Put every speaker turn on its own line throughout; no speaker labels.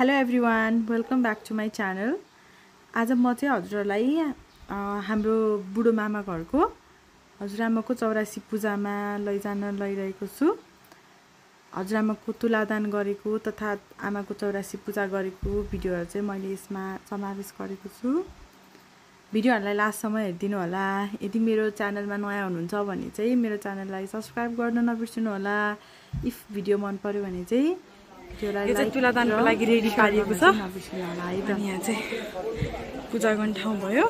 Hello everyone, welcome back to my channel. आज म चाहिँ हजुरलाई हाम्रो बुढो मामा घरको हजुरआमाको 84 पूजामा लैजान लैरहेको छु। हजुरआमाको तुलादान गरेको तथा आमाको 84 पूजा गरेको भिडियोहरु चाहिँ मैले यसमा समावेश गरेको छु। भिडियोहरुलाई लास्टसम्म हेर्दिनु होला। यदि मेरो च्यानलमा नयाँ हुनुहुन्छ भने चाहिँ मेरो च्यानललाई सब्स्क्राइब गर्न नबिर्सनु होला। इफ भिडियो मन पर्यो भने चाहिँ यो चाहिँ तुलादानको लागि रेडी पारिएको छ। अनि यहाँ चाहिँ पूजा गर्ने ठाउँ भयो।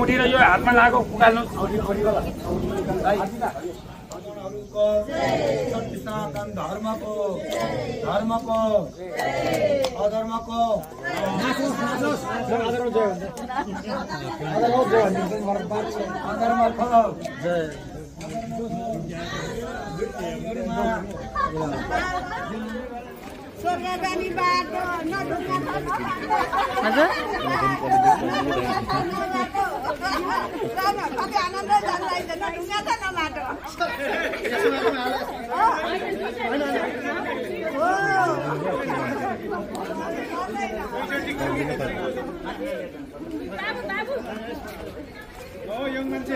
उठेर यो हातमा लागो उकाल्नु
सनातन धर्मको अधर्मको
स्वर्गगामी बाटो नढुङ्गा
हजुर
कति आनन्द जान्छ नढुङ्गा त नबाटो
यङ मान्छे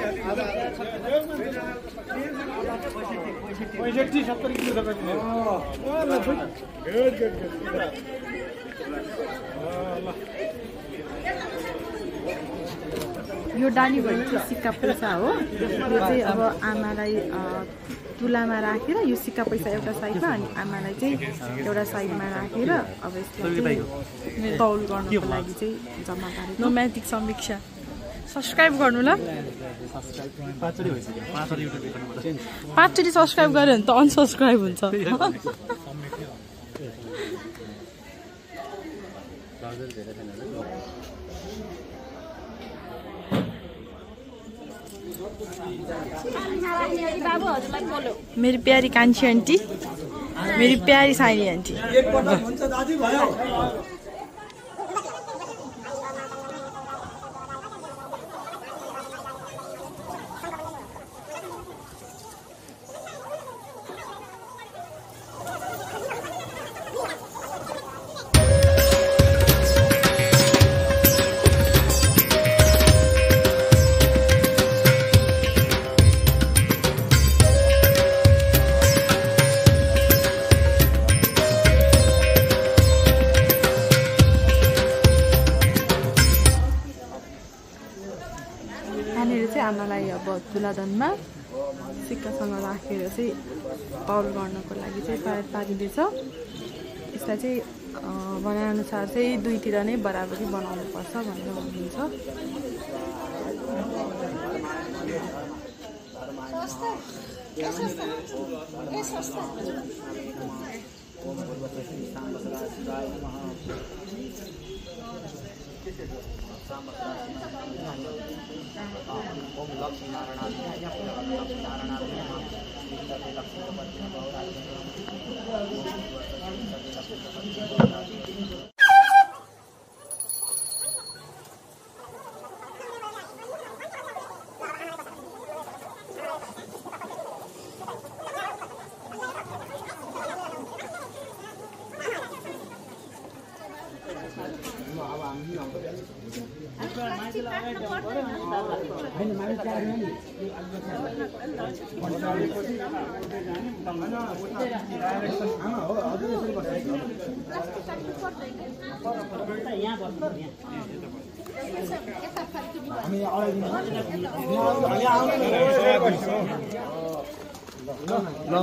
65-70 किलो तपाईको
यो डाली भनेको सिक्का पैसा हो। यो चाहिँ अब आमालाई तुलामा राखेर यो सिक्का पैसा एउटा साइडमा अनि आमालाई चाहिँ एउटा साइडमा राखेर अब यसलाई तौल गर्नको लागि चाहिँ जम्मा पारेको। रोमान्टिक समीक्षा सब्स्क्राइब गर्नु ल। 5 चोटि सब्स्क्राइब गर्यो भने त अनसब्स्क्राइब हुन्छ। मेरी प्यारी कान्छी आन्टी, मेरी प्यारी साइनी आन्टी। आमालाई अब तुलादानमा सिक्कासँग राखेर चाहिँ तौल गर्नको लागि चाहिँ पारिँदैछ। यसलाई चाहिँ बनाएअनुसार चाहिँ दुईतिर नै बराबरी बनाउनुपर्छ भनेर भनिन्छ।
ओम लक्ष्मी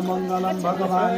मंगलम भगवान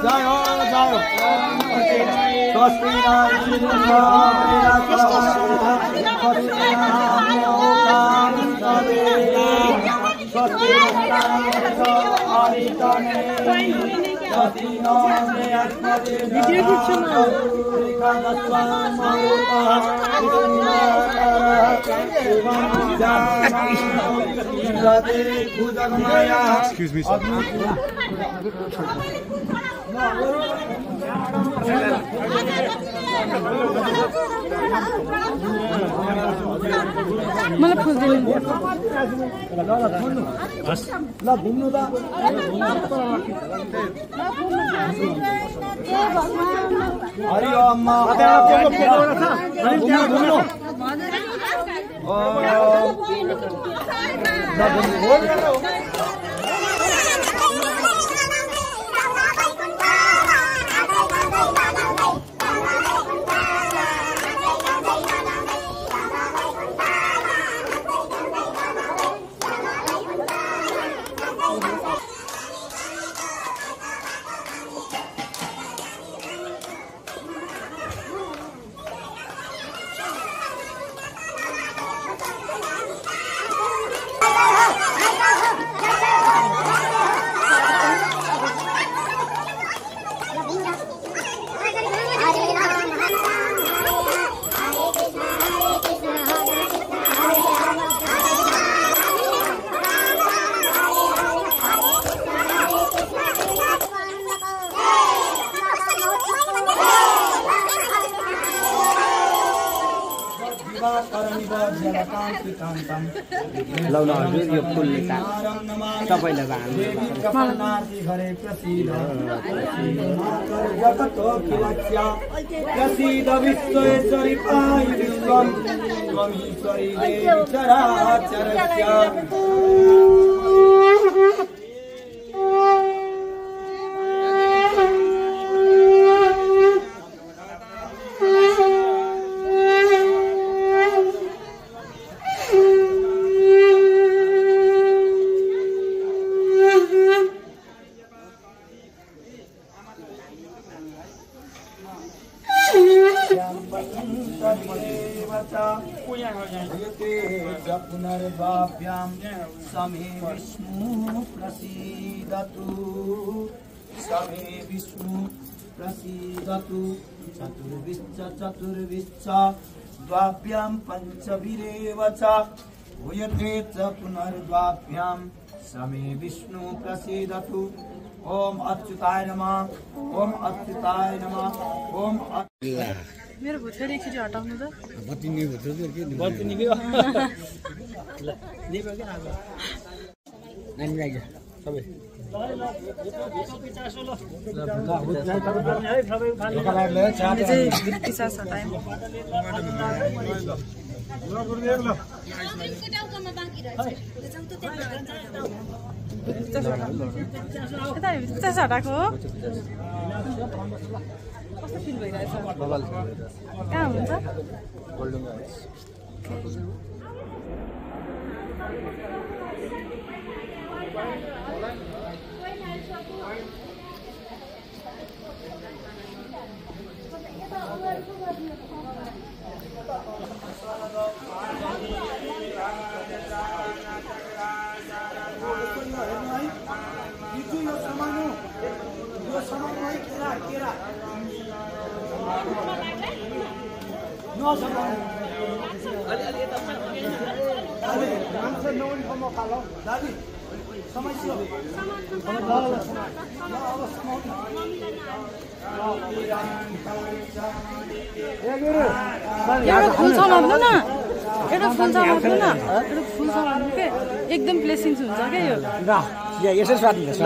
जाओ जाओ स्वस्ति Excuse me, sir.
मलाई खोज्दैन
ल घुम्नु त हरि अम्मा
लाउन हजुर यो फुलले तपाईँलाई
प्रसीद विश्वेश्वरी पाहि विश्वं त्वमीश्वरी देवी चराचरस्य पुनर्भाव्यां समे विष्णु प्रसीदतु समे विष्णु प्रसीदतु चतुर्विश्च द्वाभ्यां पञ्चभिरेव च भूयते च पुनर्द्वाभ्यां समे विष्णु प्रसीदतु ओम अच्युताय नमः ओम अच्युताय नमः ओम
मेरो भुत फेरि एकचोटि हटाउनु त
बत्ती निभ्यो बत्ती निभ्यो निभ्यो क्या अब नानी लाग्यो सबै
पिसास हटायौँ पिसास हटाएको हो कस्तो फिल भइरहेछ कहाँ हुन्छ एउटा फुल समात्नु न एउटा फुल समात्नु न एउटा फुल समात्नु के एकदम प्लेसिङ्स हुन्छ क्या यो
यसै स्वाद हुन्छ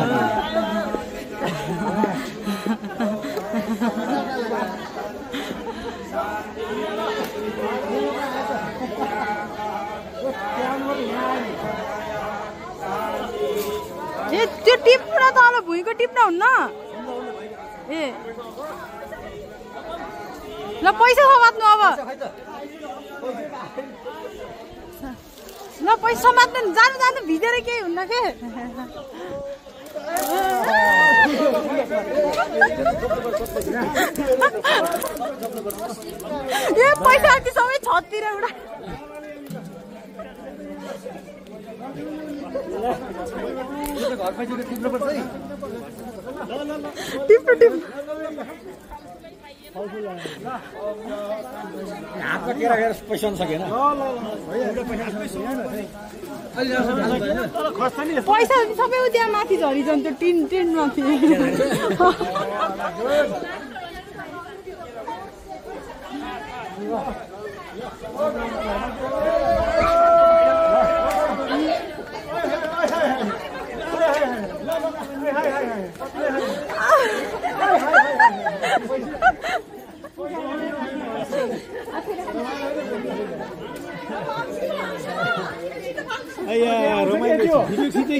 ए त्यो टिप्न तल भुइँको टिप्न हुन्न ए ल पैसा समात्नु अब ल पैसा समात्नु जानु जानु भिजेर केही हुन्न के ए पैसा कि सबै छतिर उडा टिप्नु टिप्नु
हातमा केरा गएर पैसा सकेन
पैसा सबै त्यहाँ माथि झरिन्छ टिन टिन माथि
भिडियो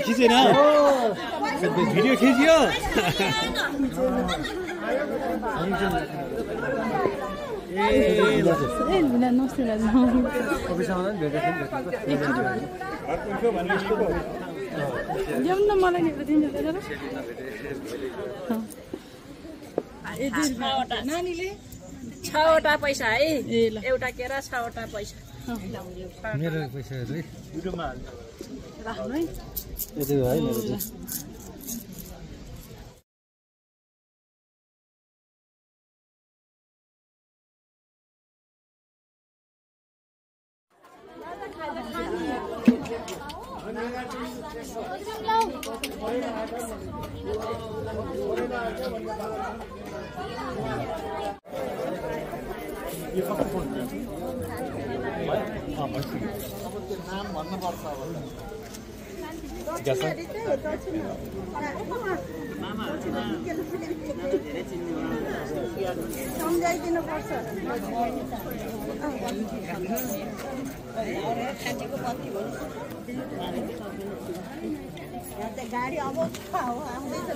खिचेन भिडियो खिच्यो
मलाई नानीले
6वटा पैसा है एउटा केरा 6वटा पैसा
मेरो पैसा है
राख्नु है
यति हो है मेरो चाहिँ
सम्झाइदिनु पर्छ गाडी अब आउँदैछ